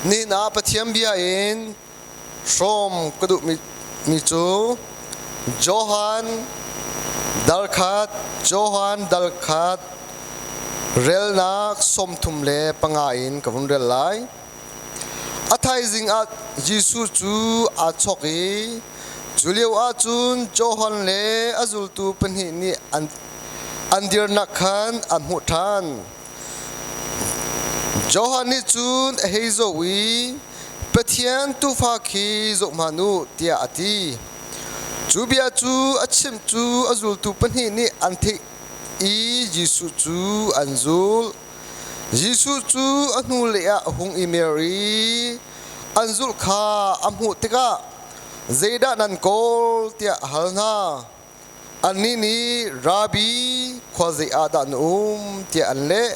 Nihin ah Pathian bia in hrawm ka duhmi mi cu Johan dalkhat Johan dalkhat relnak 35 in ka vun rel lai. A thaizing ah Jesuh cu aa chawk i cu lio ah cun Johan le a zultu pahnih nih an dirnak khan an hmuh ṭhan. Johan nih cun a hei zoh i, Pathian tuufa khi zoh hmanh u, tiah a ti. Cu bia cu a chimh cu a zultu pahnih nih an theih i Jesuh cu an zulh. Jesuh cu a hnulei ah a hung i mer i an zulh kha a hmuh tikah, Zeidah nan kawl? tiah a hal hna. Annih nih, Rabbi, khua zei ah dah na um? tiah an leh.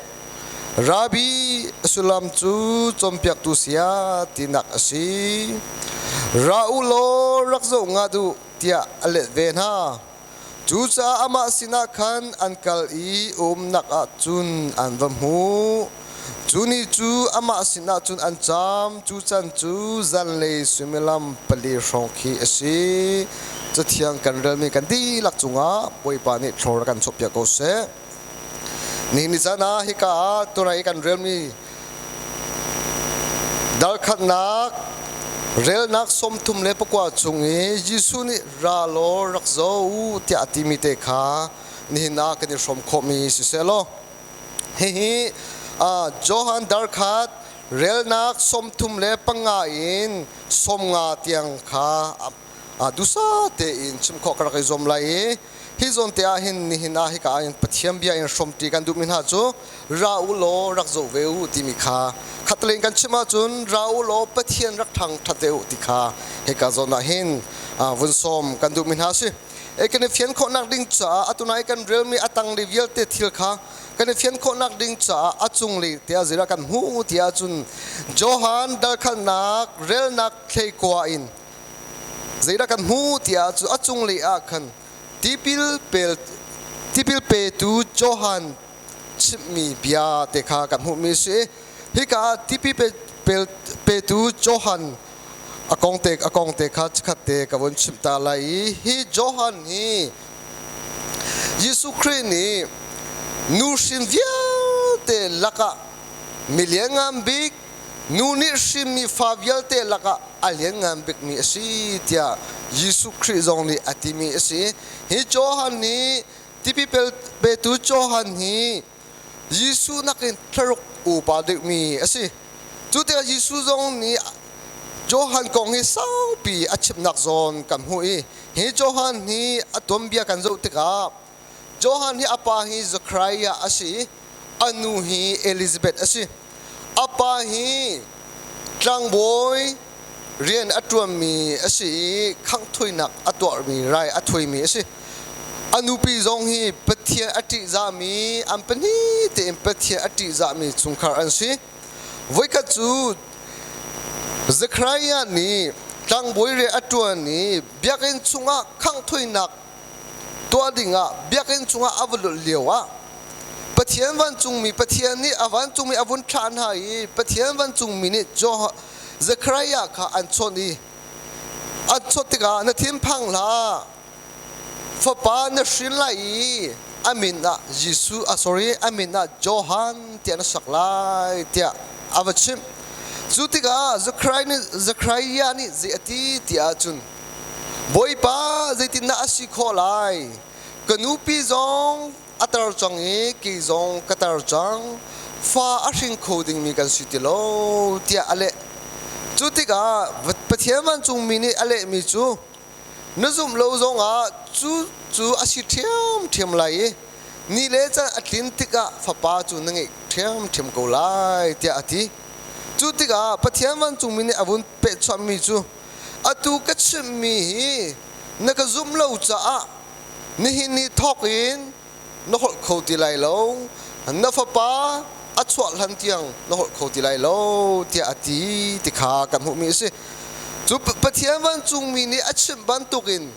Rabbi a sullam cu cawnpiaktu saya tinak a si. Ra u law rak zoh ngat u, tiah a let ve hna. Cucaah amah sinah khan an kal i umnak ah cun an va hmuh. Cu ni cu amah sinah cun an caam. Cu can cu zanlei suimilam 4 hrawng khi a si. Cathiang kan relmi kan dihlak cungah Bawipa nih thlor a kan chuahpiak ko seh. Nihin ni caan ah hika ah tunai i kan relmi dal khatnak relnak 39 chung i Jesuh nih ra law rak zo u tiah a timi te kha nihin ah kan i hrawm khawhmi siseh law hihi Johan darkhat relnak 35 in 50 tiang kha dusa tein chim khawh ka rak i zuam lai i hi zawn te ah hin nihin ah hika ah hin Pathian bia in hrawmṭi kan duhmi hna cu ra u law rak zoh ve u timi kha khatlei in kan chim ahcun ra u law Pathian rak ṭhang ṭhat ve u ti kha hika zawn ah hin vun sawm kan duhmi hna a si. E kan i fian khawhnak ding caah atunai kan relmi a tanglei vialte thil kha kan i fian khawhnak ding caah a cunglei tiah zeidah kan hmuh ti ahcun Johan dalkhalnak relnak thleikua in Zeidah kan hmuh tiah cu a cunglei ah khan tipil tipil petu Johan chimhmi bia te kha kan hmuhmi a si. Hika ah tipil petu Johan a kong te kha chikkhat te ka vun chimh ta lai i hi Johan hi Jesuh Khrih nih nuhrin vialte lakah mi lianngan bik Nu nih hrinmi fa vialte lakah a lianngan bikmi a si tiah Jesuh Khrih zong nih a timi a si. Hi Johan nih tipil petu Johan hi Jesuh nakin thlaruk upa deuhmi a si. Cu tikah Jesuh zong nih Johan kong hi saupi a chimnak zawn kan hmuh i hi Johan hi a tuanbia kan zoh tikah Johan hi a pa hi Zechariah a si i a nu hi Elizabeth a si. A pa hi tlangbawi rian a ṭuanmi a si i khanghthuinak a tuahmi rai a thuimi a si. A nupi zong hi Pathian a ṭihzahmi an pahnih tein Pathian a ṭihzahmi chungkhar an si. Voikhat cu Zechariah nih tlangbawi rian a ṭuan i biakinn chungah khanghthuinak tuah dingah biakinn chungah a va lulh lioah Pathian vancungmi Pathian nih a vancungmi a vun thlah hna i Pathian vancungmi nih Zekhariah kha an chawnh i an chawt tikah na thinphang hlah fapa na hrin lai i a min ah Jesuh a sorry a min ah Johan tiah na sak lai tiah a va chimh. Cu tikah Zekhariah nih zei a ti ti ahcun Bawipa, zeitindah a si khawh lai? Ka nupi zong a tar cang i kei zong ka tar cang. Fa a hring kho dingmi kan si ti lo, tiah a leh. Cu tikah Pathian vancungmi nih a lehmi cu, Na zumh lo zongah cu cu a si ṭhiamṭhiam lai i ni le caan a tlin tikah fapa cu na ngeih ṭhiamṭhiam ko lai, tiah a ti. Cu tikah Pathian vancungmi nih a vun pehchuahmi cu, Atu ka chimhmi hi na ka zumh lo caah nihin ni thawk in na holh kho ti lai lo, na fapa a chuah hlan tiang na holh kho ti lai lo, tiah a ti ti kha kan hmuhmi a si. Cu Pathian vancungmi nih a chimh bantukin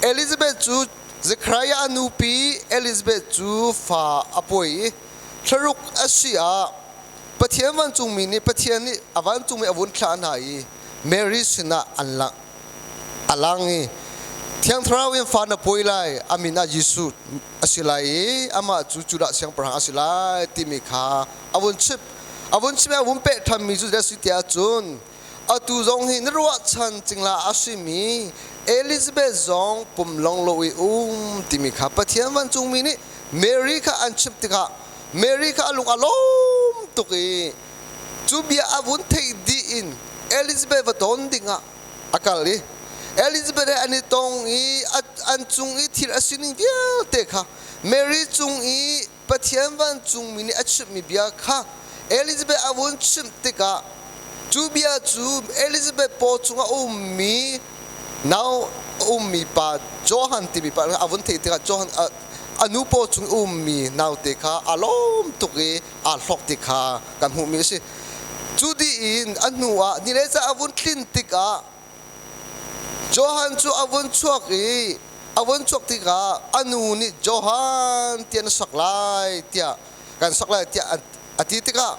Elizabeth cu Zekhariah a nupi Elizabeth cu fa a pawi i thlaruk a si ah. Pathian vancungmi nih Pathian nih a vancungmi a vun thlah hna i Mary sinah an lang a lang i Thiang Thlarau in fa na pawi lai, a min ah Jesuh a si lai i amah cu Judah siangpahrang a si lai timi kha a vun chimh. A vun chimh i a vun peh thanmi cu zei a si tiah cun atu zong hi na ruahchan cingla a simi Elizabeth zong pum long lo i um timi kha Pathian vancungmi nih Mary kha an chimh tikah Mary kha a lung a lawm tuk i cu bia a vun theih dih in Elizabeth va ton dingah a kal i Elizabeth he an i tong i an cung i thil a sining vialte kha Mary cung i Pathian vancungmi nih a chimhmi bia kha Elizabeth a vun chimh tikah cu bia cu Elizabeth paw chungah a ummi nau a ummi pa Johan timi pa a vun theih tikah Johan a nu paw chung ummi naute kha a lawm tuk i aa hlawk ti kha kan hmuhmi a si. Cu dih in a hnu ah ni le ca a vun tlin tikah Johan cu a vun chuak i a vun chuak tikah a nu nih Johan tiah na sak lai tiah kan sak lai tiah a ti tikah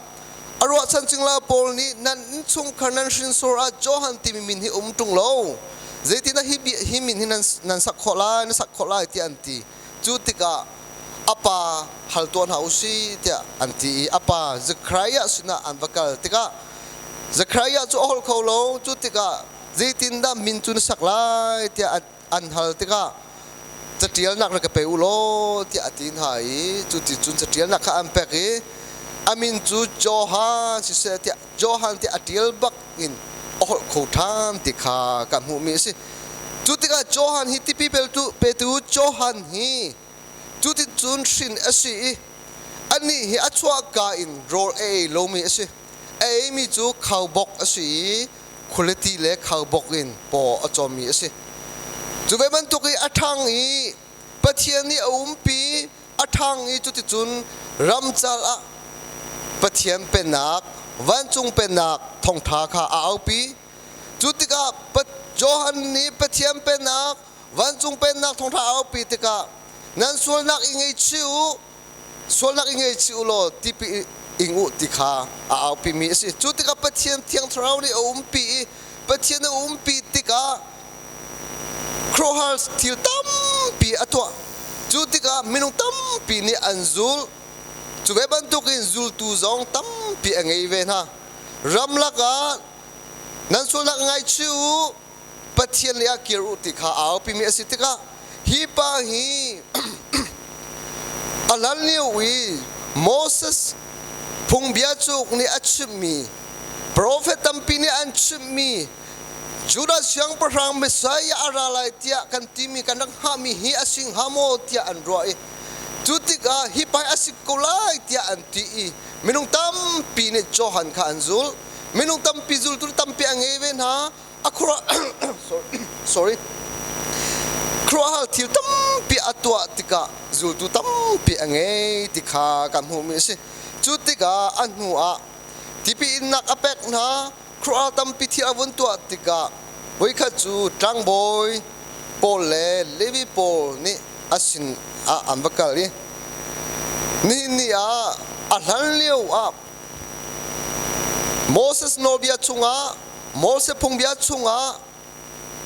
a ruahchan cingla pawl nih nan innchungkhar nan hrinsor ah Johan timi min hi um ṭung lo zeitindah hi hi min hi nan sak khawh lai na sak khawh lai tiah an ti. Cu tikah a pa hal tuah hna u si tiah an ti i a pa Zekhariah sinah an va kal tikah Zekhariah cu a holh kho lo. Cu tikah zeitindah min cu na sak lai tiah an hal tikah caṭialnak rak ka pe u law tiah a ti hna i cu ti cun caṭialnak kha an pek i a min cu Johan siseh tiah Johan tiah a ṭial bak in a holh kho ṭhan ti kha kan hmuhmi a si. Cu tikah Johan hi tipi petu Johan hi cuticun hrin a si i anih hi a chuahka in rawl a ei lomi a si. A eimi cu khaubawk a si i khualiti le khaubawk in paw a cawmmi a si. Cu ve bantuk i a ṭhang i Pathian nih a umpi a ṭhang i cuticun ramcal ah Pathian pennak, vancung pennak thawngṭha kha a aupi. Cu tikah Johan nih Pathian pennak, vancung pennak thawngṭha a aupi tikah nan sualnak i ngaichih u, sualnak i ngaichih u law tipi ing u ti kha a aupimi a si. Cu tikah Pathian Thiang Thlarau nih a umpi i Pathian a umpi tikah khuaruahhar thil tampi a tuah. Cu tikah minung tampi nih an zul. Cu ve bantukin zultu zong tampi a ngei ve hna. Ramlak ah nan sualnak ngaichih u, Pathian lei ah kir u ti kha aa aupimi a si tikah hi pa hi a hlan lio i Moses phungbia cuk nih a chimhmi profet tampi nih an chimhmi Judah siangpahrang Messiah a ra lai tiah kan timi kan rak hngahmi hi a si hnga maw tiah an ruah i cu tikah hi pa hi a si ko lai tiah an ti i minung tampi nih Johan kha an zul. Minung tampi zultu tampi a ngei ve hna. A khuaruah sorry khuaruahhar thil tampi a tuah tikah zultu tampi a ngei ti kha kan hmuhmi a si. Cu tikah a hnu ah tipi innak a pek hna. Khuaruahhar tampi thil a vun tuah tikah voikhat cu tlangbawi pawl le Levi pawl nih a sin ah an va kal i nihin ni ah a hlan lio ah Moses nawlbia chungah Moses phungbia chungah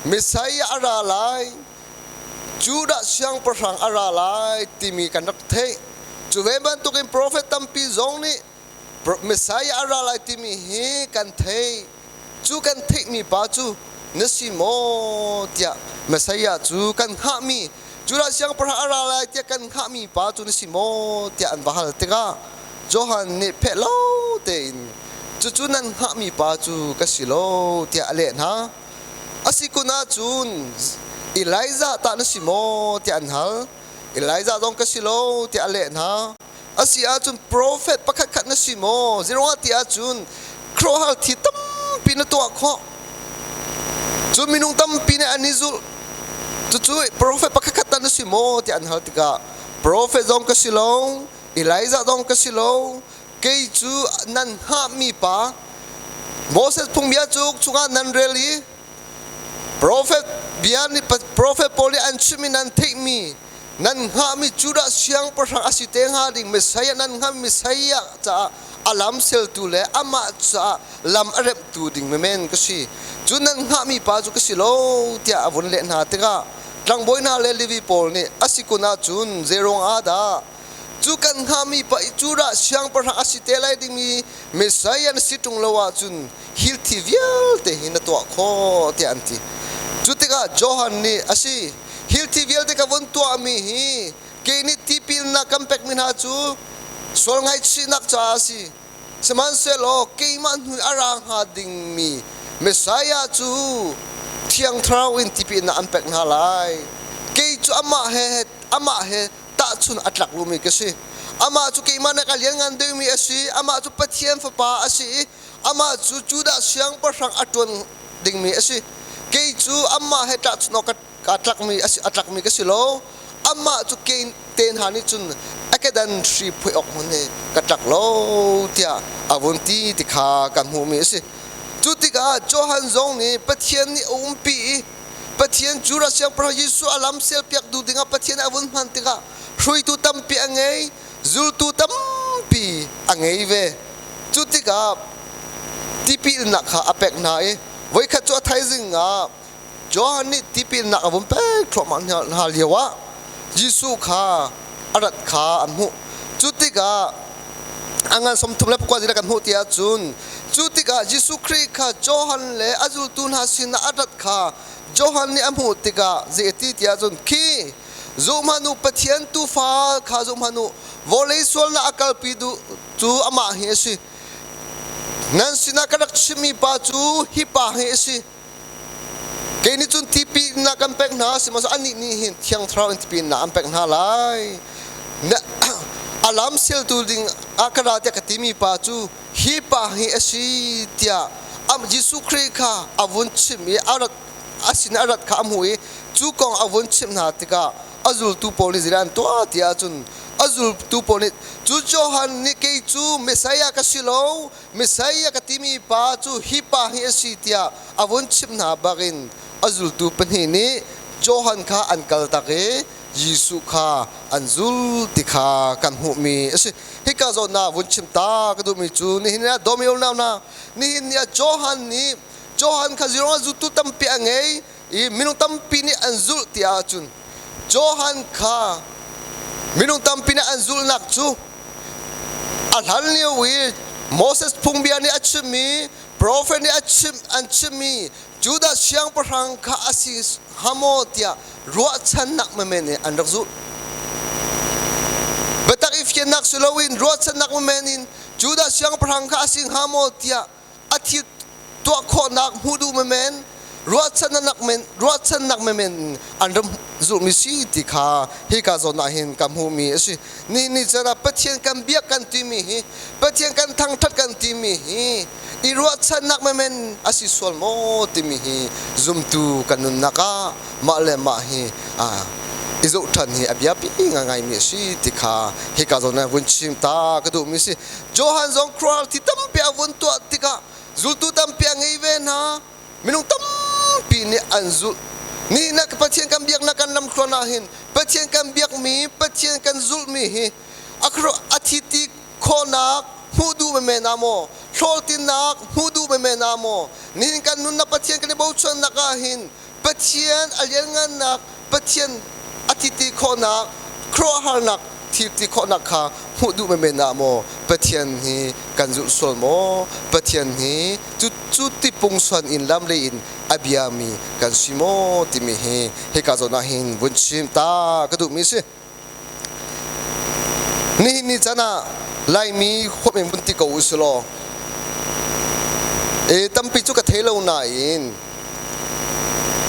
Messiah a ra lai, Judah siangpahrang a ra lai timi kan rak theih. Cu ve bantukin profet tampi zong nih Messiah a ra lai timi hi kan theih. Cu kan theihmi pa cu na si maw tiah Messiah cu kan hngahmi Judah siangpahrang a ra lai tiah kan hngahmi pa cu na si maw tiah an va hal tikah Johan nih pheh lo tein cucu nan hngahmi pa cu ka si lo tiah a leh hna. A si kun ahcun Elijah tah na si maw tiah an hal. Elijah zong ka si lo tiah a leh hna. A si ahcun profet pakhatkhat na si maw? Zeiruangah ti ahcun khuaruahhar thi tampi na tuah khawh. Cu minung tampi nih an i zulh. Cucu profet pakhatkhat ta na si maw tiah an hal tikah profet zong ka si lo, Elijah zong ka si lo, kei cu nan hngahmi pa Moses phungbia cu chungah nan rel i profet bia nih profet pawl nih an chimmi nan theihmi nan hngahmi Judah siangpahrang a si te hnga ding Messiah nan hngahmi Messiah caah A lam seltu le amah caah lam a remhtu ding menmen ka si. Cu nan hngahmi pa cu ka si lo tiah a vun leh hna tikah tlangbawi hna le Levi pawl nih a si kun ahcun zeiruang ah dah cu kan hngahmi pa i cu dah siangpahrang a si te lai dingmi Messiah na si ṭung lo ahcun hil thi vialte hi na tuah khawh tiah an ti. Cu tikah Johan nih a si hil thi vialte ka vun tuahmi hi kei nih tipilnak kan pekmi hna cu sual ngaihchihnak caah a si. Sihmanhsehlaw keimah hnu a ra hnga dingmi Messiah cu Thiang Thlarau in tipilnak an pek hna lai. Kei cu amah he tahchun a tlak lomi ka si. Amah cu keimah nak a lianngan deuhmi a si. Amah cu Pathian Fapa a si i amah cu Judah siangpahrang a ṭuan dingmi a si. Kei cu amah he tahchun awk ka tlakmi a si a tlakmi ka si lo. Amah cu kei te hna nih cun a kedan hri phuai awk hmun hi ka tlak lo tiah a vun ti ti kha kan hmuhmi a si. Cu tikah Johan zong nih Pathian nih a umpi i Pathian cu rak siangpahrang Jesuh a lam selpiak duh dingah Pathian a vun hman tikah hruaitu tampi a ngei, zultu tampi a ngei ve. Cu tikah tipilnak kha a pek hna i voikhat cu a thaizing ah Johan nih tipilnak a vun pek thluahmah hna lioah Jesuh kha a rat kha an hmuh. Cu tikah a ngan 34 zila kan hmuh ti ahcun cu tikah Jesuh Khrih kha Johan le a zultu hna sinah a rat kha Johan nih a hmuh tikah zei a ti ti ahcun khi zohhmanh u Pathian tuufa kha zohhmanh u vawlei sualnak a kalpi duh cu amah hi a si nan sinah ka rak chimmi pa cu hi pa hi a si Kei nih cun tipilnak kan pek hna sihmanhsehlaw annih nih hin Thiang Thlarau in tipilnak an pek hna lai. A lam sialtu ding ah ka ra tiah ka timi pa cu hi pa hi a si tiah Jesuh Khrih kha a vun chimh i a rat a sin a rat kha a hmuh i cu kong a vun chimh hna tikah a zultu pawl nih zeidah an tuah ti ahcun a zultu pawl nih cu Johan nih kei cu Messiah ka si lo Messiah ka timi pa cu hi pa hi a si tiah a vun chimh hna bakin a zultu pahnih nih Johan kha an kaltak i Jesuh kha an zul ti kha kan hmuhmi a si. Hika zawn ah vun chim ta ka duhmi cu nihin ah dawmi unau hna, nihin ni ah Johan nih Johan kha zirong ah zultu tampi a ngei i minung tampi nih an zulh ti ahcun Johan kha minung tampi nih an zulhnak cu A hlan lio i Moses phungbia nih a chimmi, profet nih a chim an chimmi Judah siangpahrang kha a si hnga maw tiah ruahchannak menmen in an rak zulh. Biatak i fiannak si loin ruahchannak menmen in Judah siangpahrang kha a si hnga maw tiah a thil tuah khawhnak hmuh duh menmen ruahchannak men ruahchannak menmen an ram zulhmi si ti kha hika zawn ah hin ka hmuhmi a si. Ni ni caan ah Pathian kan biak kan timi hi Pathian kan thangthat kan timi hi i ruahchannak menmen a si sual maw timi hi zumtu kan nunnak ah mah le mah hi i zoh ṭhan hi a biapi ngaingaimi a si ti kha hika zawn ah vun chim ta ka duhmi si. Johan zong khuaruahhar thi tampi a vun tuah tikah zultu tampi a ngei ve hna. Minung tampi nih an zulh. Nihin ah Pathian kan biaknak kan lamthluan ah hin Pathian kan biakmi, Pathian kan zulhmi hi a thi ti khawhnak hmuh duh menmen ah maw, hlawhtinnak hmuh duh menmen ah maw, nihin kan nunnak Pathian kan i bochannak ah hin Pathian a lianngannak, Pathian a thiti khawhnak, khuaruahharnak thilti khawhnak kha hmuh duh menmen ah maw Pathian hi kan zulh sual maw? Pathian hi cu cu tipungsuan in lam lei in a biami kan si maw timi hi hika zawn ah hin vun chim ta ka duhmi si. Nihin ni caan ah Laimi huap in vun ti ko u silaw e tampi cu ka thei lo nain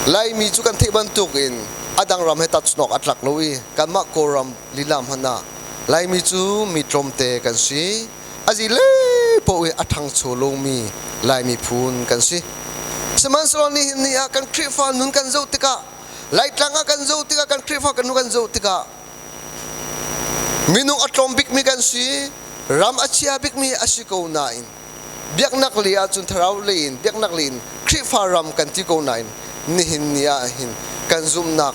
Laimi cu kan theih bantukin a dang ram he tahchunhawk a tlak lo i kanmah Kawlram lila hmanh ah Laimi cu mi tlawmte kan si. A zi le paoh in a ṭhangcho lomi Lai miphun kan si. Sihmanhsehlaw nihin ni ah kan Khrihfa nun kan zoh tikah Laitlang ah kan zoh tikah kan Khrihfa kan nu kan zoh tikah minung a tlawm bikmi kan si, ram a chia bikmi a si ko nain biaknak lei ahcun thlarau lei in biaknak lei in Khrihfa ram kan ti ko nain nihin ni ah hin kan zumhnak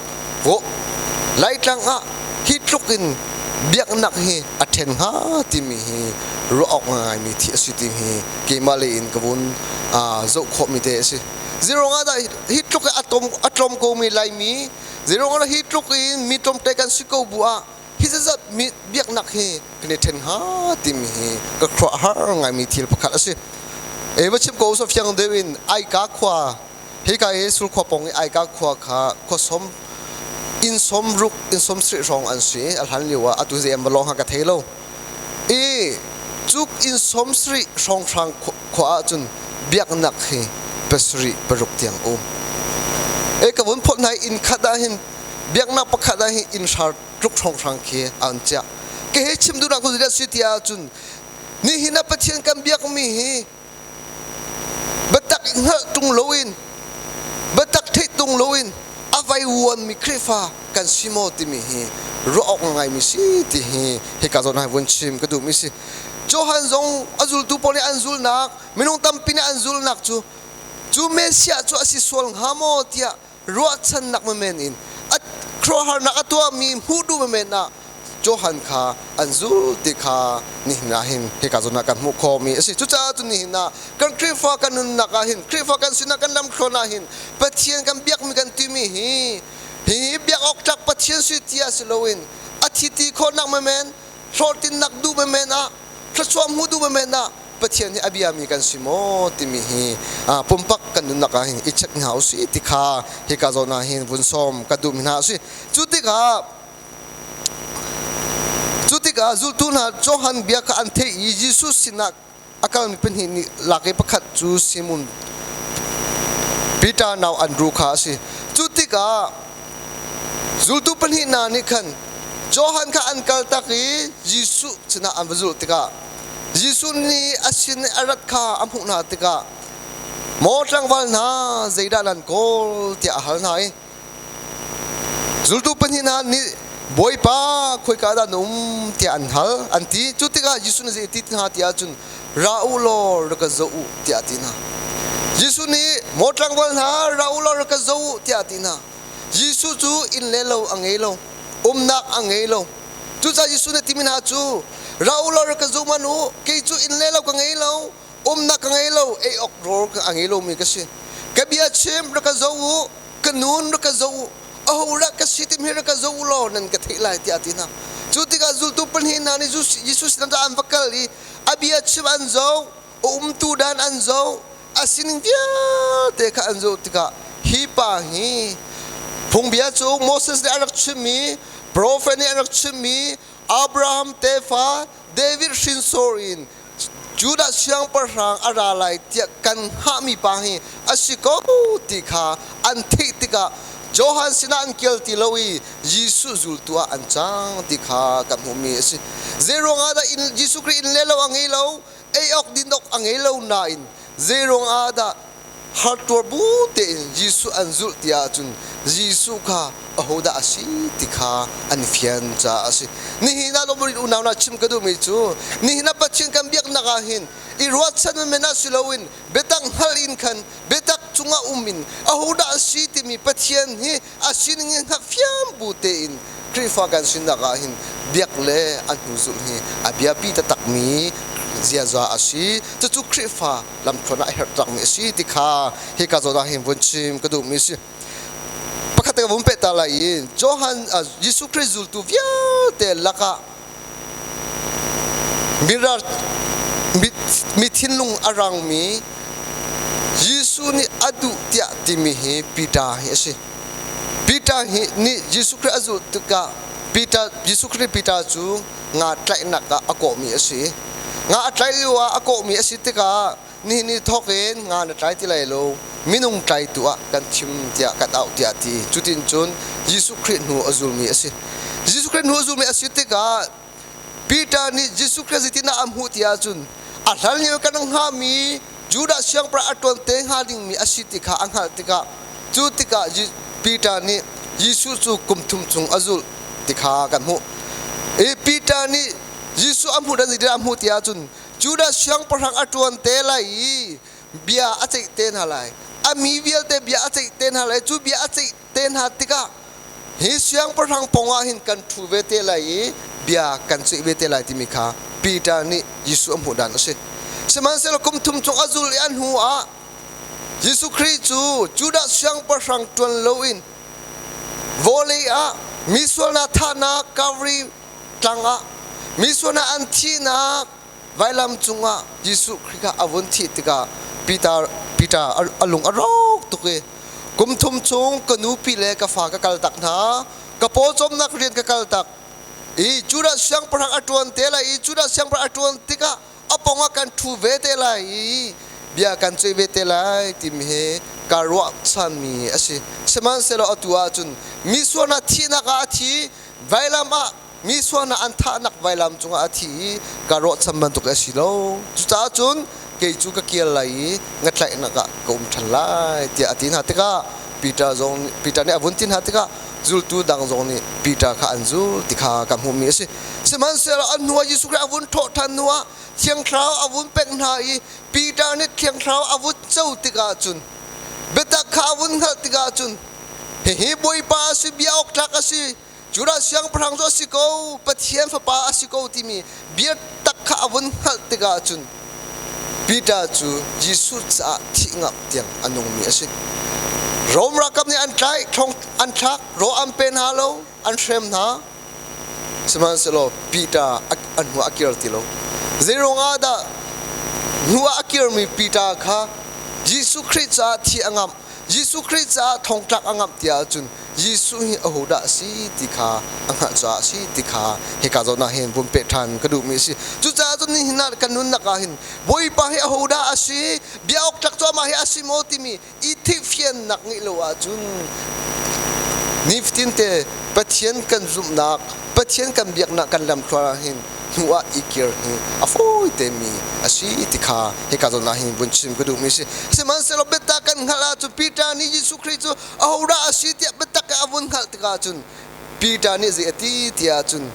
Laitlang ah hi tluk in Biaknak hi a ṭhen hnga timi hi ruah awk ngaimi thi a si ti hi keimah lei in ka vun zoh khawhmi te a si. Zeiruang ah dah hi tluk i a tlawm komi Laimi, zeiruang ah dah hi tluk in mi tlawmte kan si ko bu ah hi zat mi biaknak hi kan i ṭhen hnga timi hi ka khuaruahhar ngaimi thil pakhat a si. E va chim ko so fiang deuh in Aika khua hika i Surkhua pawng i Aika khua kha khua som inn som ruk inn som sarih hrawng an si a hlan lio ah atu zei an va lawng ha ka thei lo i cuk inn som sarih hrawnghrang khua ahcun biaknak hi pasarih paruk tiang um e ka vun phot hna inn khat ah hin biaknak pakhat ah hin inn hrar tluk hrawnghrang khi an chiah ke he chim duhnak cu zeidah si ti ahcun nihin ah Pathian kan biakmi hi biatak hngalh ṭung loin biatak theih ṭung loin a vaivuanmi Khrihfa kan si maw timi hi ruah awk ngaimi si ti hi hika zawn ah vun chim ka duhmi si. Johan zong a zultu pawl nih an zulnak minung tampi nih an zulnak cu cu Messiah cu a si sual hnga maw tiah ruahchannak menmen in a khuaruahharnak a tuahmi hmuh duh menmen ah Johan kha an zul ti kha nihin ah hin hika zawn ah kan hmuh khawhmi a si. Cucaah cun nihin ah kan Khrihfa kan nunnak ah hin Khrihfa kan sinak kan lamthluan ah hin Pathian kan biakmi kan timi hi hi biak awk tlak Pathian si tia si loin a thi ti khawhnak menmen hlawhtlinnak duh menmen ah thluachuah hmuh duh menmen ah Pathian hi a biami kan si maw timi hi pumpak kan nunnak ah hin i check hna usih ti kha hika zawn ah hin vun sawm ka duhmi hna a si. Cu tikah cu tikah zultu hna Johan bia kha an theih i Jesuh sinah a kalmi pahnih nih lak i pakhat cu Simon Peter nau Andru kha a si. Cu tikah zultu pahnih hna nih khan Johan kha an kaltak i Jesuh sinah an va zulh tikah Jesuh nih a sin i a rat kha a hmuh hna tikah, Maw tlangval hna, zeidah nan kawl? tiah a hal hna i zultu pahnih hna nih, Bawipa, khoika dah na um? tiah an hal. An ti. Cu tikah Jesuh nih zei a ti hna ti ahcun, Ra u law rak ka zoh u, tiah a ti hna. Jesuh nih, Maw tlangval hna, ra u law rak ka zoh u, tiah a ti hna. Jesuh cu inn le lo a ngei lo, umnak a ngei lo. Cucaah Jesuh nih a timi hna cu, Ra u law rak ka zum an u, kei cu inn le lo ka ngei lo, umnak ka ngei lo, ei awk rawl ka ngei lomi ka si. Ka bia chim rak ka zoh u, ka nun rak ka zoh u, aho dah ka si timi rak ka zoh u law nan ka theih lai tiah a ti hna. Cu tikah zultu pahnih hna nih Jesuh sinah an va kal i a bia chim an zoh, a umtu dan an zoh, a sining vialte kha an zoh tikah hi pa hi phungbia cu Moses nih a rak chimmi profet nih a rak chimmi Abraham tefa David hrinsor in Judah siangpahrang a ra lai tiah kan hngahmi pa hi a si ko ti kha an theih tikah Johan sinah an kal ti lo i Jesuh zultu ah an cang ti kha kan hmuhmi a si. Zeiruang ah dah Jesuh Khrih inn le lo a ngei lo, ei awk din awk a ngei lo nain zeiruang ah dah hartuar bu tein Jesuh an zulh ti ahcun Jesuh kha ahodah a si ti kha an fian caah a si. Nihin ah lawmrin unau hna chim ka duhmi cu nihin ah Pathian kan biaknak ah hin i ruahchan men ah si loin biatak hngalh in khan biatak cungah um in ahodah a si timi Pathian hi a sining in hngalh fiam bu tein Khrihfa kan sinak ah hin biak le an hnu zulh hi a biapi taktakmi ziaza a si. Cucu Khrihfa lamthluan ah a herh takmi a si ti kha hika zawn ah hin vun chim ka duhmi a si. Pakhat ka vun peh ta lai i Johan Jesuh Khrih zultu vialte lakah mirar mi thinlung a rangmi Jesuh nih a duh tiah timi hi Peter hi a si. Peter hi nih Jesuh Khrih a zulh tikah Peter Jesuh Khrih Peter cu nga tlaihnak ah a kawhmi a si. Nga a tlaih lio ah a kawhmi a si tikah nihin ni thawk in nga na tlai ti lai lo minung tlaitu ah kan thim tiah kan auh tiah a ti. Cutin cun Jesuh Khrih hnu a zulmi a si. Jesuh Khrih hnu a zulmi a si tikah Peter nih Jesuh Khrih zeitindah a hmuh ti ahcun a hlan lio kan hngahmi Judah siangpahrang a ṭuan te hnga dingmi a si ti kha a hngalh tikah cu tikah Peter nih Jesuh cu kum thum chung a zulh ti kha kan hmuh. I Peter nih Jesuh a hmuh dan zeitindah a hmuh ti ahcun Judah siangpahrang a ṭuan te lai i bia a ceih te hna lai. A mi vialte bia a ceih te hna lai. Cu bia a ceih te hna tikah. Hi siangpahrang pawng ah hin kan ṭhu ve te lai i bia kan ceih ve te lai timi kha Peter nih Jesuh a hmuh dan a si. Sihmanhsehlaw kum thum chung a zul i a hnu ah Jesuh Khrih cu Judah siangpahrang ṭuan loin vawlei ah mi sualnak thahnak Calvary tlang ah mi sualnak an thihnak vailam cungah Jesuh Khrih kha a vun thih tikah Peter Peter a lung a rawk tuk i kum thum chung ka nupi le ka fa ka kal tak hna, ka pawcawmnak rian ka kal tak i Judah siangpahrang a ṭuan te lai i Judah siangpahrang a ṭuan tikah a pawng ah kan ṭhu ve te lai i bia kan ceih ve te lai timi hi kaa ruahchanmi a si. Sihmanhsehlaw atu ahcun mi sualnak thihnak ah a thi, vailam ah mi sualnak an thahnak vailam cungah a thi i kaa ruahchan bantuk a si lo. Cucaah cun kei cu ka kir lai i ngatlaihnak ah ka um ṭhan lai tiah a ti hna tikah Peter zong Peter nih a vun ti hna tikah zultu dang zong nih Peter kha an zul ti kha ka hmuhmi a si. Sihmanhsehlaw a hnuah Jesuh Khrih a vun thawh ṭhan hnuah Thiang Thlarau a vun pek hna i Peter nih Thiang Thlarau a vun co tikah cun biatak kha a vun hngalh tikah cun hihi Bawipa a si, bia awk tlak a si, Judah siangpahrang cu a si ko, Pathian fapa a si ko timi biatak kha a vun hngalh tikah cun Peter cu Jesuh caah thih ngap tiang a nungmi a si. Rom ralkap nih an tlaih, thong an thlak, raw an pe hna lo, an hrem hna. Sihmanhsehlaw Peter an hnu a kir ti lo. Zeiruang ah dah hnu ah a kirmi Peter kha Jesuh Khrih caah thih a ngamh, Jesuh Khrih caah thongtlak a ngamh ti ahcun Jesuh hi ahodah a si ti kha a hngalh caah a si ti kha hika zawn ah hin vun peh ṭhan ka duhmi a si. Cucaah cun nihin ah kan nunnak ah hin Bawipa hi ahodah a si, bia awk tlak cu amah hi a si maw timi i theihfiannak ngeih lo ahcun nifatin te Pathian kan zumhnak, Pathian kan biaknak kan lamthluan ah hin hnu ah i kir hi a fawi temi a si ti kha hika zawn ah hin vun chim ka duhmi a si. Sihmanhsehlaw biatak kan hngalh ahcun Peter nih Jesuh Khrih cu ahodah a si tiah biatak a vun hngalh tikah cun Peter nih zei a ti tiah cun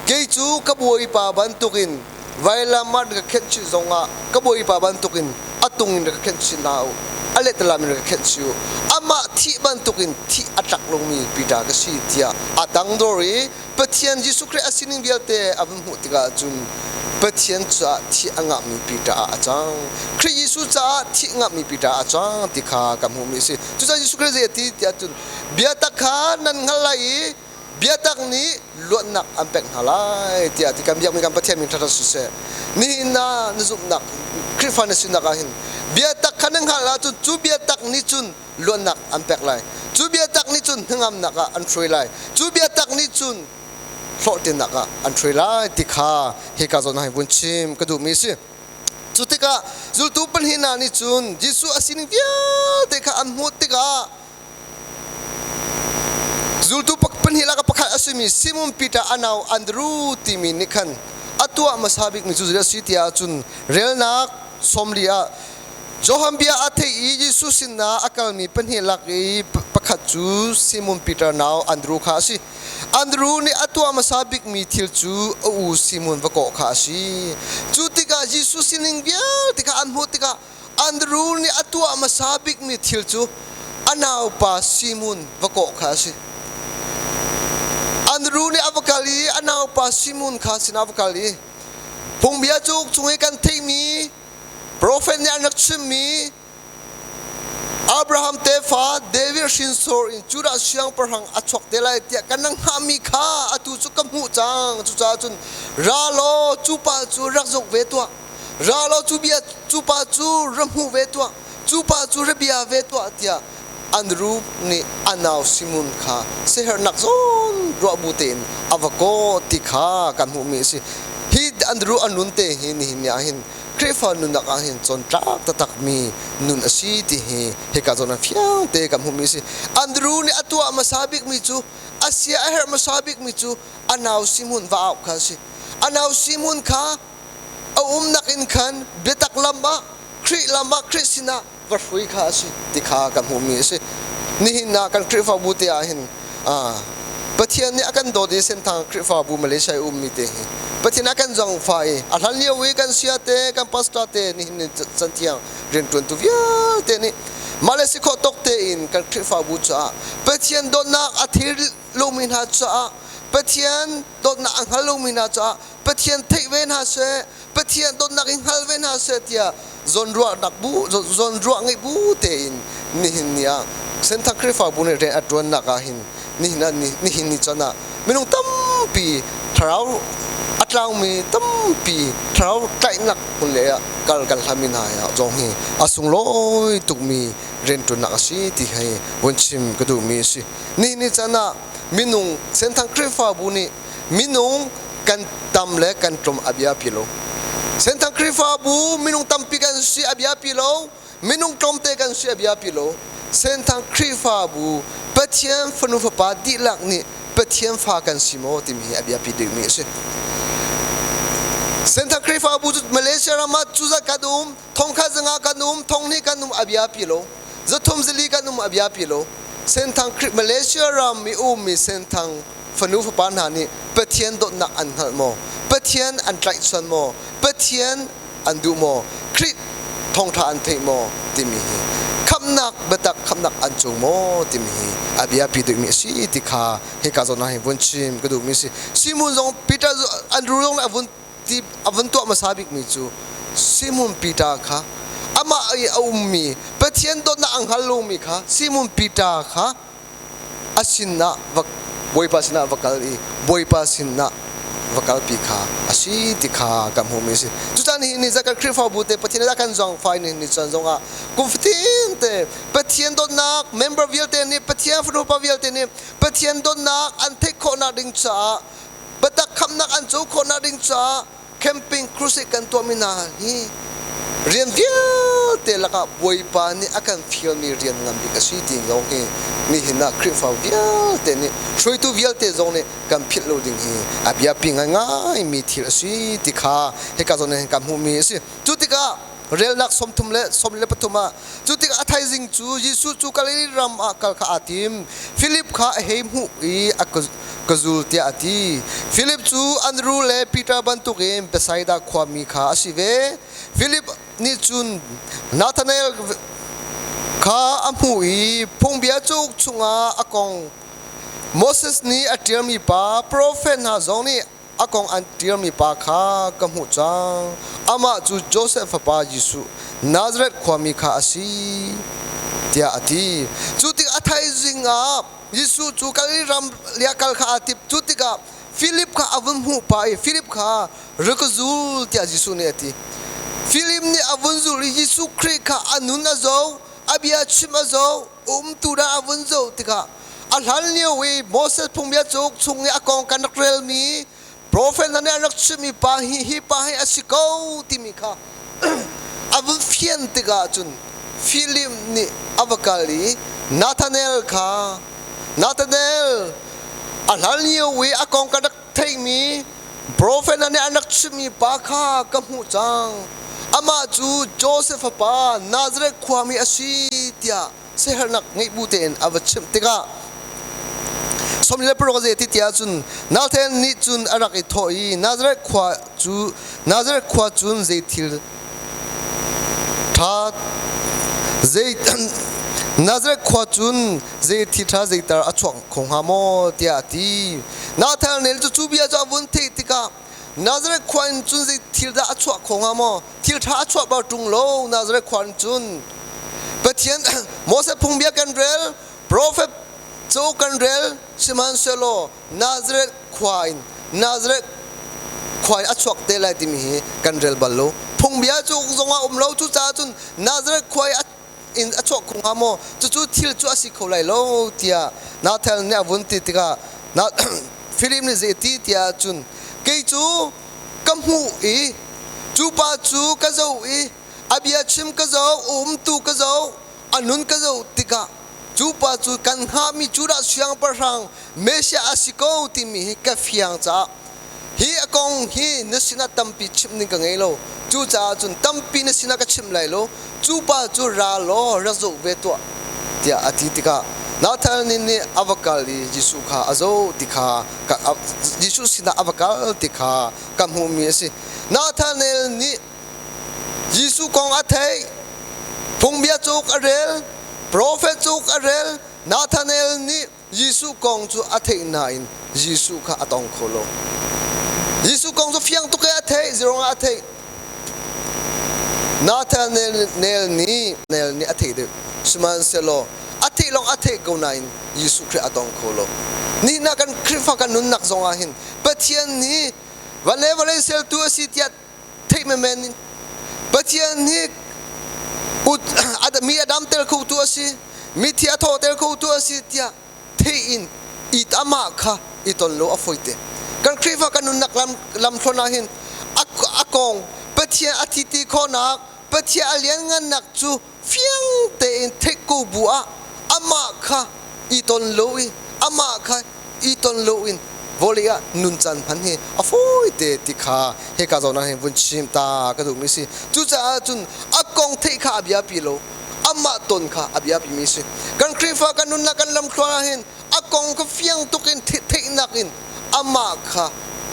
kei cu ka bawipa bantukin vailam ah na ka khenh chih zongah ka bawipa bantukin a tung in ka khenh chih hna u, a lehtalam in ka khenh chih u, amah thih bantukin thih a tlak lomi Peter ka si tiah a tangdor i Pathian Jesuh Khrih a sining vialte a vun hmuh tikah cun Pathian caah thih a ngahmi Peter ah a cang. Khrih Jesuh caah thih ngahmi Peter ah a cang ti kha kan hmuhmi a si. Cucaah Jesuh Khrih zei a ti tiah cun biatak kha nan hngalh lai i biatak nih luatnak an pek hna lai tiah ti kan biakmi kan Pathian min ṭha siseh. Nihin ah na zumhnak Khrihfa na sinak ah hin biatak kha na hngalh ahcun cu biatak nih cun luatnak an pek lai. Cu biatak nih cun hnangamnak ah an hruai lai. Cu biatak nih cun hlawhtlinnak ah an hruai lai ti kha hika zawn ah hin vun chim ka duhmi a si. Cu tikah zultu pahnih hna nih cun Jesuh a sining vialte kha an hmuh tikah zultu pahnih lakah pakhat a simi Simon Peter a nau Andru timi nih khan a tuah hmasa bikmi cu zei a si tiah cun relnak 40 ah Johan bia a theih i Jesuh sinah a kalmi pahnih lak i pakhat cu Simon Peter nau Andru kha a si. Andru nih a tuah hmasa bikmi thil cu a u Simon va kawh kha a si. Cu tikah Jesuh sining vialte kha an hmuh tikah Andru nih a tuah hmasa bikmi thil cu a naupa Simon va kawh kha a si. Andru nih a va kal i a naupa Simon kha sinah a va kal i phungbia cauk chung i kan theihmi Profet nih an rak chimmi Abraham tefa David hrinsor in Judah siangpahrang a chuak te lai tiah kan rak hngahmi kha atu cu ka hmuh cang. Cucaah cun ra law cu pa cu rak zoh ve tuah. Ra law cu bia cu pa cu ra hmu ve tuah. Cu pa cu ra bia ve tuah tiah Andru nih a nau Simon kha siaherhnak zawn ruah bu tein a va kawh ti kha kan hmuhmi a si. Hi Andru a nun te hi nihin ni ah hin Khrihfa nunnak ah hin cawntlak taktakmi nun a si ti hi hika zawn ah fiang te kan hmuhmi a si. Andru nih a tuah hmasa bikmi cu a sia a herh hmasa bikmi cu a nau Simon va auh kha a si. A nau Simon kha a umnak in khan biatak lam ah Khrih lam ah Khrih sinah va hrui kha a si ti kha kan hmuhmi a si. Nihin ah kan Khrihfabu te ah hin Pathian nih a kan dawt i Senthang Khrihfabu Malaysia i ummi te hi Pathian a kan zangfah i a hlan lio i kan sia te kan pastor te nihin ni can tiang rianṭuantu vialte nih mah le si khawh tawk tein. tein kan Khrihfabu caah Pathian dawtnak a thil lomi hna caah Pathian dawtnak a hngal lomi hna caah Pathian theih ve hna seh, Pathian dawtnak i hngal ve hna seh tiah zawnruahnak bu zawnruah ngeih bu tein nihin ni ah Senthang Khrihfabu nih rian a ṭuannak ah hin nihin ah nihin ni chan ah minung tampi thlarau a tlaumi tampi thlarau tlaihnak hmun le ah kal kan hlami hna zong hi a sunglawi tukmi rianṭuannak a si ti hi vun chim ka duhmi a si. Nihin ni chan ah minung Senthang Khrihfabu nih minung kan tam le kan tlawm a biapi lo. Senthang Khrihfabu minung tampi kan si a biapi lo, minung tlawmte kan si a biapi lo. Senthang Khrihfabu Pathian fanu fapa dihlak nih Pathian fa kan si maw timi hi a biapi deuhmi a si. Senthang Khrihfabu cu Malaysia ram ah cuzat kan um, thongkhat zanga kan um, thonghnih kan um a biapi lo. Zathum zali kan um a biapi lo. Senthang Malaysia ram i ummi Senthang fanu fapa hna nih Pathian dawtnak an hngalh maw? Pathian an tlaihchan maw? Pathian an duh maw? Khrih thawngṭha an theih maw? timi hi khamhnak biatak khamhnak an cung maw timi hi a biapi deuhmi a si ti kha hika zawn ah hin vun chim ka duhmi a si. Simon zong Peter Andrew zong nih a vun ti a vun tuah hmasa bikmi cu Simon Peter kha amah i a ummi Pathian dawtnak a hngal lomi kha Simon Peter kha a sinah va Bawipa sinah va kal i Bawipa sinah va kalpi kha a si ti kha kan hmuhmi a si. Cucaah nihin ni kan Khrihfabu te Pathian nih kan zangfai nihin ni caan zongah kum fatin te Pathian dawtnak member vialte nih Pathian fanu pa vialte nih Pathian dawtnak an theih khawhnak ding caah biatak khamnak an co khawhnak ding caah camping crusade kan tuahmi hna hi rian vialte lakah Bawipa nih a kan fialmi rian ngan bik a si ti zong hi nihin ah Khrihfa vialte nih hruaitu vialte zong nih kan philh lo ding hi a biapi ngaingai mi thil a si ti kha hika zawn hin kan hmuhmi a si. Cu tikah relnak 33 ah cu tikah a thaizing cu Jesuh cu Galilee ram ah kal kha aa tim. Filip kha a hei hmuh i a ka zul tiah a ti. Filip cu Andru le Peter bantukin Bethsaida khuami kha a si ve. Filip nih cun Nathanael kha a hmuh i phungbia cauk chungah a kong Moses nih a ṭialmi pa, profet hna zong nih a kong an ṭialmi pa kha ka hmuh cang. Amah cu Josef fapa Jesuh, Nazareth khuami kha a si, tiah a ti. Cu tik a thaizing ah Jesuh cu Galilee ram lia kal kha aa tip. Cu tikah Filip kha a vun hmuh pah i Filip kha ra ka zul tiah Jesuh nih a ti. Filip nih a vun zul i Jesuh Khrih kha a nun a zoh, a bia chim a zoh, umtu dah a vun zoh tikah a hlan lio i Moses phungbia cauk chung i a kong kan rak relmi profet hna nih an rak chimmi pa hi hi pa hi a si ko timi kha a vun fian tikah cun Philip nih a va kal i Nathanael kha Nathanael a hlan lio i a kong kan rak theihmi profet hna nih an rak chimmi pa kha ka hmuh cang amah cu Josef fapa Nazareth khuami a si tiah siaherhnak ngeih bu tein a va chimh tikah 16 zei ti tiah cun Nathan nih cun a rak i thawh i Nazareth khua cu Nazareth khua cun zei thil ṭha zei Nazareth khua cun zei thil ṭha zeitar a chuak kho hnga maw tiah a ti. Nathanael cu cu bia cu a vun theih tikah Nazareth khua in cun zei thil dah a chuah kho hnga maw? Thil ṭha a chuah bal ṭung lo Nazareth khua in cun. Pathian Moses phungbia kan rel, profet cauk kan rel, sihmanhsehlaw Nazareth khua in Nazareth khua in a chuak te lai timi hi kan rel bal lo. Phungbia cu zongah um lo cucaah cun Nazareth khua in a chuak kho hnga maw? Cucu thil cu a si kho lai lo tiah Nathanael nih a vun ti tikah Philip nih zei ti tiah cun kei cu ka hmuh i cu pa cu ka zoh i a bia chim ka zoh, umtu ka zoh, a nun ka zoh tikah cu pa cu kan hngahmi Judah siangpahrang Messiah a si ko timi hi ka fiang caah hi a kong hi na sinah tampi chimh ding ka ngei lo. Cucaah cun tampi na sinah ka chim lai lo. Cu pa cu ra law ra zoh ve tuah tiah a ti tikah Nathanael nih a va kal i Jesuh kha a zoh ti kha Jesuh sinah a va kal ti kha ka hmuhmi a si. Nathanael nih Jesuh kong a theih, phungbia cauk a rel. Profet cuk a rel. Nathanael nih Jesuh kong cu a theih nain Jesuh kha a tong kho lo. Jesuh kong cu fiang tuk i a theih, zeruangah a theih? Nathanael nih Nathanael nih a theih deuh. Sihmanhsehlaw a theih lawng a theih ko nain Jesuh Khrih a tong kho lo. Nihin ah kan Khrihfa kan nunnak zong ah hin Pathian nih van le vawlei sertu a si tiah theih menmen in Pathian nih mi a damter khotu a si, mithi a thawhter khotu a si tiah theih in i amah kha i ton lo a fawite. Kan Khrihfa kan nunnak lam lamthluan ah hin a kong Pathian a thi ti khawhnak, Pathian a lianngannak cu fiang tein theih ko bu ah amah kha i ton lo i amah kha i ton lo in vawlei ah nun caan hman hi a fawi te ti kha hika zawn ah hin vun chim ta ka duhmi si. Cucaah cun a kong theih kha a biapi lo, amah ton kha a biapi mi si. Kan Khrihfa kan nunnak kan lamthluan ah hin a kong kha fiang tuk in theihnak in amah kha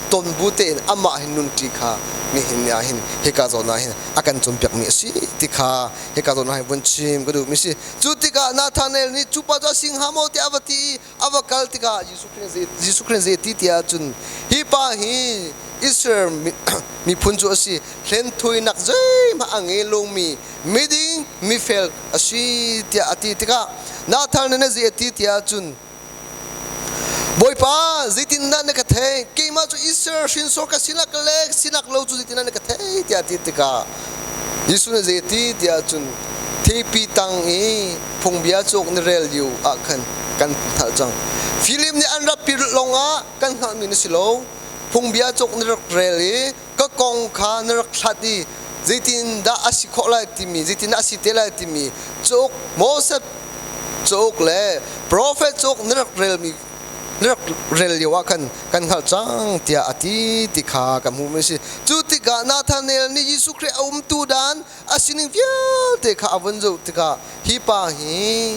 ton bu tein amah hin nunṭi kha nihin ni ah hin hika zawn ah hin a kan cawnpiakmi a si ti kha hika zawn ah hin vun chim ka duhmi si. Cu tikah Nathanael nih cu pa cu a si hnga maw tiah a va ti i a va kal tikah Jesuh Khrih zei ti tiah cun, hi pa hi Israel miphun cu a si, hlenthawinak zeihmanh a ngei lomi miding mifel a si tiah a ti tikah, Nathanael nih zei a ti tiah cun, Bawipa, zeitindah na ka theih? Keimah cu Israel hrinsor ka sinak le sinak lo cu zeitindah na ka theih? tiah a ti tikah Jesuh nih zei a ti tiah cun, theipi tang i phungbia cawk na rel lio ah khan kan hngalh cang. Philip nih an rak pi lawngah kan hngalhmi na si lo. Phungbia cawk na rak rel i ka kong kha na rak hlat i zeitindah a si khawh lai timi, zeitindah a si te lai timi cauk Moses cauk le profet cauk na rak relmi na rak rel lio ah khan kan hngalh cang tiah a ti ti kha ka hmuhmi a si. Cu tikah Nathanael nih Jesuh Khrih a umtu dan a sining vialte kha a vun zoh tikah, hi pa hi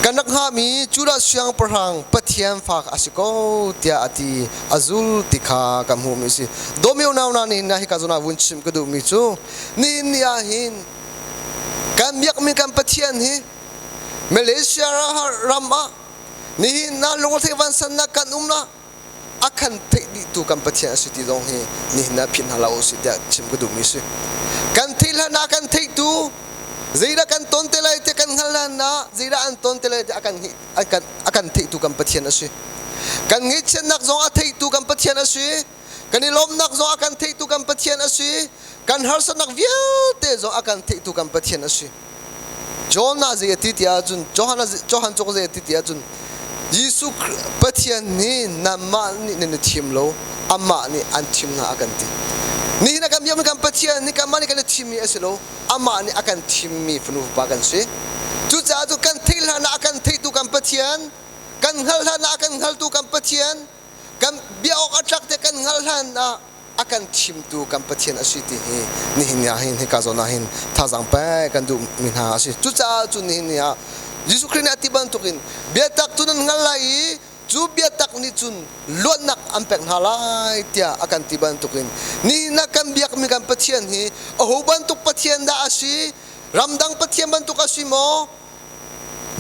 kan rak hngahmi Judah siangpahrang Pathian fa a si ko tiah a ti, a zul ti kha kan hmuhmi a si. Dawmi unau hna, nihin ah hika zawn ah vun chim ka duhmi cu nihin ni ah hin kan biakmi kan Pathian hi Malaysia ram ah nihin ah lungretheih vansannak kan um la a kan theih dihtu kan Pathian a si ti zong hi nihin ah philh hna hlah u sih tiah chim ka duhmi si. Kan theih hlan ah kan theihtu, zeidah kan ton te lai ti kan hngalh hlan ah zeidah an ton te lai ti a kan theihtu kan Pathian a si. Kan ngaihchiatnak zong a theihtu kan Pathian a si. Kan i lawmnak zong a kan theihtu kan Pathian a si. Kan harsatnak vialte zong a kan theihtu kan Pathian a si. John ah zei a ti ti ahcun, Johan cuk zei a ti ti ahcun, Jesuh Pathian nih nanmah nih nan i thim lo, amah nih an thim hna a kan ti. Nihin a kan biakmi kan Pathian nih kanmah nih kan i thimmi a si lo, amah nih a kan thimmi fanu fapa kan si. Cucaah cu kan theih hlan ah a kan theihtu kan Pathian, kan hngalh hlan ah a kan hngaltu kan Pathian, kan bia awk a tlak te kan hngalh hlan ah a kan thimtu kan Pathian a si ti hi nihin ni ah hin hika zawn ah hin thazaang pek kan duhmi hna a si. Cucaah cu nihin ni ah Jesuh Khrih nih a ti bantukin biatak cu nan hngal lai i cu biatak nih cun luatnak an pek hna lai tiah a kan ti bantukin nihin ah kan biakmi kan Pathian hi aho bantuk Pathian dah a si, ramdang Pathian bantuk a si maw,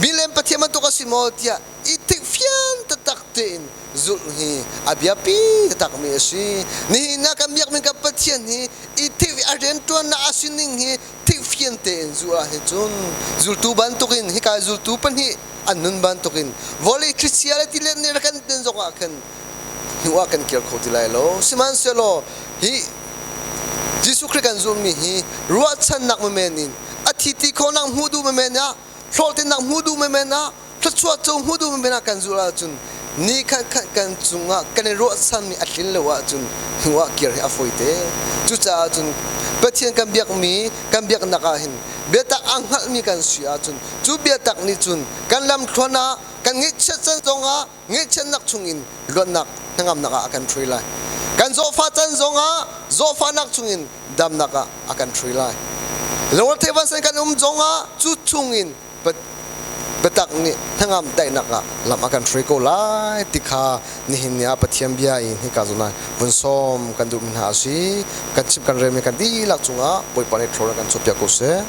milem Pathian bantuk a si maw tiah i fian taktak tein zulh hi a biapi taktakmi a si. Nihin ah kan biakmi kan Pathian hi i a rianṭuannak a sining hi fian tein zulh ah hin cun zultu bantukin hika zultu pahnih an nun bantukin vawlei thlichia le tilet nih rak kan den zong ah khan hnu ah kan kir kho ti lai lo. Sihmanhsehlaw hi Jesuh Khrih kan zulhmi hi ruahchannak menmen in a thi ti khawhnak hmuh duh menmen ah, hlawhtlinnak hmuh duh menmen ah, thluachuah co hmuh duh menmen ah kan zulh ahcun ni khat khat kan cungah kan i ruahchanmi a tlin lo ahcun hnu ah kir hi a fawi te. Cucaah cun Pathian kan biakmi kan biaknak ah hin biatak a hngalhmi kan si ahcun cu biatak nih cun kan lamthluan ah kan ngaihchiat can zongah ngaihchiatnak chungin luatnak hnangamnak ah a kan hruai lai. Kan zawhfah can zongah zawhfahnak chungin damnak ah a kan hruai lai. Lungretheih vansan kan um zongah cu chungin biatak nih hnangam daihnak ah lam a kan hruai ko lai ti kha nihin ni ah Pathian bia in hika zawn ah vun sawm kan duhmi hna a si. Kan chim kan relmi kan dihlak cungah Bawipa nih thlawr kan chuahpiak ko seh.